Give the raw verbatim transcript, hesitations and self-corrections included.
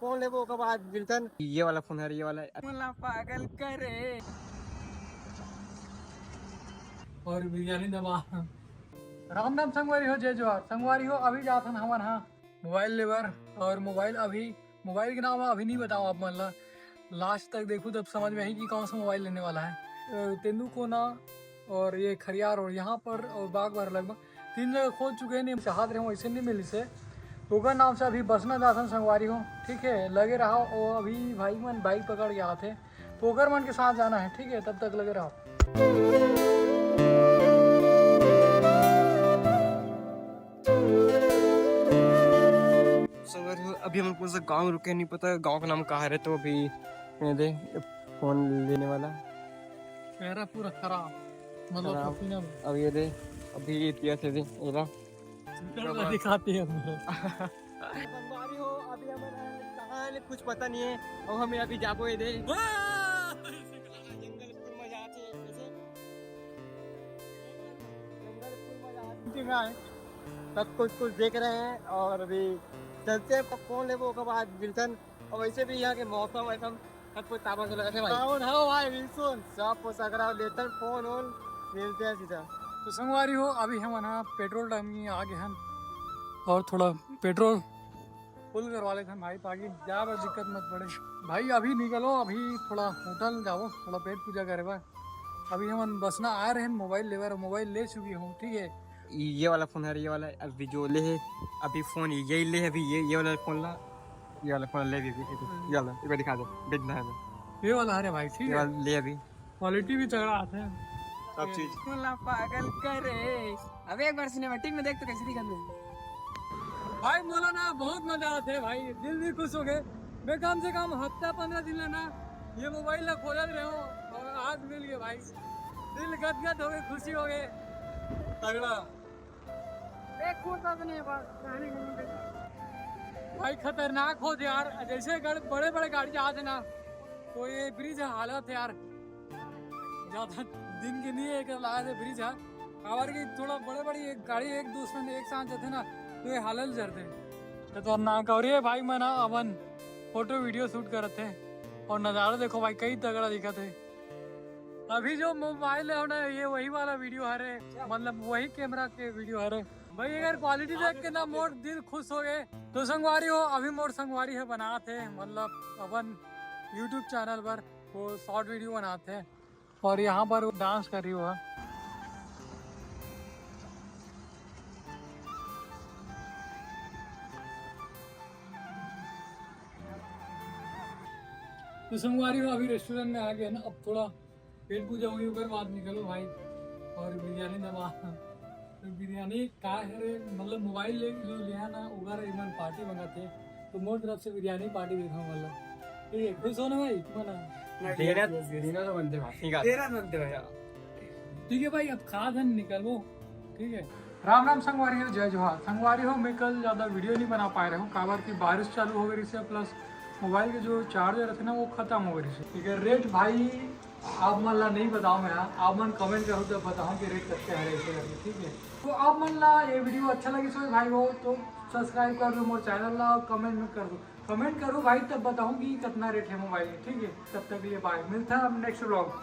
Phone लेबो, ओकर बाद मिलथन। ये वाला फोन हरे, ये वाला। मोला पागल करे। और बिरयानी दबा। राम राम संगवारी हो, जय जोहार। संगवारी हो, अभी जाथन हमन हा मोबाइल लेबर। और मोबाइल अभी, मोबाइल के नाम अभी नहीं बताओ आप मन ला, लास्ट तक देखो तब समझ में आही कि कौन सा मोबाइल लेने वाला है। अ, तेंदू कोना और ये खरियार और यहाँ पर और बाग बार लगभग तीन जगह खोज चुके हैं, नहीं चाहत रहे वैसे नहीं मिली से। तो ओकर नाम से अभी बसना जाथन संगवारी हो, ठीक है, लगे रहा। वो अभी भाई मन बाइक पकड़ के आते, तो ओकर मन के साथ जाना है, ठीक है, तब तक लगे रहा। संगवारी हो, अभी हमन कौन सा गांव रुके, नहीं पता गांव का नाम का हरे, तो अभी ये दे फोन लेने वाला। चेहरा पूरा खराब, मतलब खराब। पसीना में। अब ये दे, अभी ये दिया थे दे, ये ला। निकल रहा दिखाते हैं हम। संगवारी हो, अभी हमन कहाँ है, कुछ पता नहीं है। और हमें अभी जाबो ये दे। जंगल फुल मजा आथे, कैसे? जंगल फुल मजा आथे। ठीक है, सब कुछ कुछ देख रहे हैं और अभी चलते हैं। फोन लेबो, ओकर बाद मिलथन। और वैसे भी यहाँ के मौसम वैसम सब कुछ ताबा से लगथे भाई। सावन हवा भाई, बिल्कुल। सब पोशाक रहा, लेथन फोन वोन, मिलते हैं सीधा। तो संगवारी हो, अभी हमन हा पेट्रोल टंकी आ गए हन और थोड़ा पेट्रोल फुल करवा लेथन भाई, ताकि जाए बर दिक्कत मत पड़े। भाई अभी निकलो, अभी थोड़ा होटल जाओ, थोड़ा पेट पूजा करे बर। अभी हमन बसना आए रहे मोबाइल लेबर, मोबाइल ले चुकी हूँ, ठीक है। ये वाला फोन है, ये वाला अभी जो ले है, अभी फोन यही ले है, अभी ये, ये वाला फोन ला, ये वाला फोन ले भी, ये वाला एक बार दिखा दे, बिकना है। ये वाला, अरे भाई ठीक ये है। वाला ले अभी। क्वालिटी भी तगड़ा आथे। सब चीज। मोला पागल करे। अबे एक बार सिनेमैटिक में देख तो कैसे दिखत हे। भाई मोला ना बहुत मजा आथे भाई, दिल भी खुश हो गए। मैं कम से कम हफ्ता पंद्रह दिन ले ना ये मोबाइल ला खोजत रहे हूँ और आज मिल गए भाई, दिल गदगद हो गए, खुशी हो गए, तगड़ा। देख, खोलता तो नहीं है, बस, जाने को नहीं देता। भाई खतरनाक होथे यार, जैसे गड़-, बड़े बड़े गाड़ी जाथे ना, तो ये ब्रिज हालत है यार, ज्यादा दिन के नहीं है, एक लाया थे ब्रिज है, काबर की थोड़ा बड़े बड़े एक गाड़ी एक दूसरे में एक साथ जाथे ना, तो ये हालत जरथे। खतरनाक। और ये भाई मन हा अपन फोटो वीडियो शूट करत हे और नजारा देखो भाई, कई तगड़ा दिखत हे। अभी जो मोबाइल है ना, ये वही वाला वीडियो हरे, मतलब वही कैमरा के वीडियो हरे। भाई अगर क्वालिटी देख के ना मोर दिल खुश हो गए। तो संगवारी हो, अभी मोर संगवारी है बनात हे, मतलब अपन YouTube चैनल पर वो शॉर्ट वीडियो बनात हे और यहाँ पर वो डांस कर रही हो। तो संगवारी हो, अभी रेस्टोरेंट में आ गए ना, अब थोड़ा पेट पूजा होई, ओकर बाद निकलो भाई। और बिरयानी दबा, तो बिरयानी का है रे, मतलब मोबाइल ले, जो लिया ना, ओकर एक मन पार्टी मंगाते, तो मोर तरफ से बिरयानी पार्टी देता हूँ, मतलब ठीक है, खुश हो ना भाई, मना। देना, देना तो बनते भाई। ठीक है। देना बनते भाई। ठीक है भाई, अब खा धन निकलबो, ठीक है। राम राम संगवारी हो, जय जोहार। संगवारी हो, मैं कल ज़्यादा वीडियो नहीं बना पाए रहे हूँ, काबर की बारिश चालू हो गई से, प्लस मोबाइल के जो चार्जर थे ना, वो खत्म हो गई से। ठीक है, रेट भाई आप मन ला नहीं बताऊँ मैं, आप मन कमेंट करो तब बताऊँ कि रेट कत्ते है ऐसे करके, ठीक है। तो आप मन ला ये वीडियो अच्छा लगी सो भाई हो तो सब्सक्राइब कर दो मोर चैनल ला और कमेंट में कर दो, कमेंट करो भाई तब बताऊँ कि कितना रेट है मोबाइल के, ठीक है। तब तक के लिए बाय, मिलता है अब नेक्स्ट व्लॉग।